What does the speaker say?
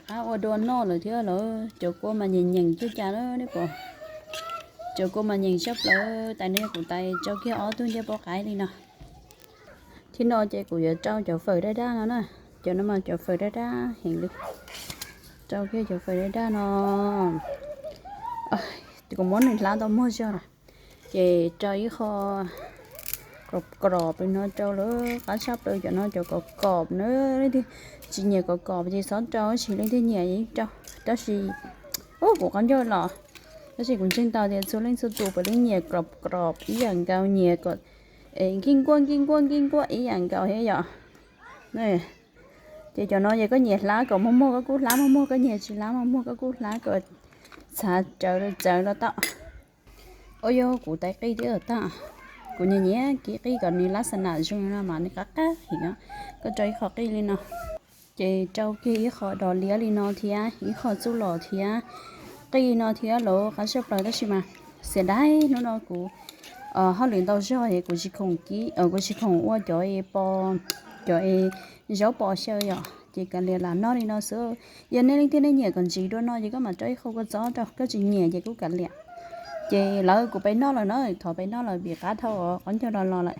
Qab ua dua noj lawm thiab lawm. Cov kua mas nyeem nyeem cuj cas na nej pom. Cov kua mas nyeem sab plaws tais no, kuv tais rau kiag ob tug ncej pov qaib li no. Thiab no ces kuv yuav rau cov fawm daj daj no na. Cov no mas cov fawm daj daj heev li. Rau kiag cov fawm daj daj no. Kuv muab nws hlab tau muag zog lawm. Ces rau ib qho kom kom pes no rau lawm, qab tshaj plaws cov no cov kom kom na. Leej twg tsis nyiam kom kom ces txhob rau, tab sis leej twg nyiam yeej rau. Tab sis ub, kuv qab ncauj los, tab sis kuv ntseeg tau tias txhua leej txhua tus puav leej nyiam kom kom ib yam nkaus, nyiam kom nkig nkuaj nkig nkuaj nkig nkuaj ib yam nkaus thiab yom. Ces cov no yog koj nyiam hlab kom muag muag koj kuj hlab muag muag, koj nyiam tsis hlab muag muag koj kuj hlab kom txhav rawv txawv los tau. Ua yog kuv tais qij twb tag, kuv nyiam nyiam kib qij kom nws lab xa nam zoo no mas nws qab qab heev. Koj rau ib qho qij li no, ces rau kiag ib qho dos liab li no thiab ib qho txuj lom thiab qij no thiab lawm, qab tshaj plaws tab sis mas xiam dai hnub no kuv hauj lwm ntau zog es kuv tsis khoom kib, kuv tsis khoom ua cov es pos, cov es zaub pos xyaw yom, ces kav liam lam noj li no xwb. Yog nej leej twg nej nyiam kom ntsim dua no ces koj mam rau ib qho kua txob rau, koj tsis nyiam ces kuj kav liam. Ces lawv kuv peb noj lawm na, thov peb noj lawm vim qab dhau qab ncauj los los lawm.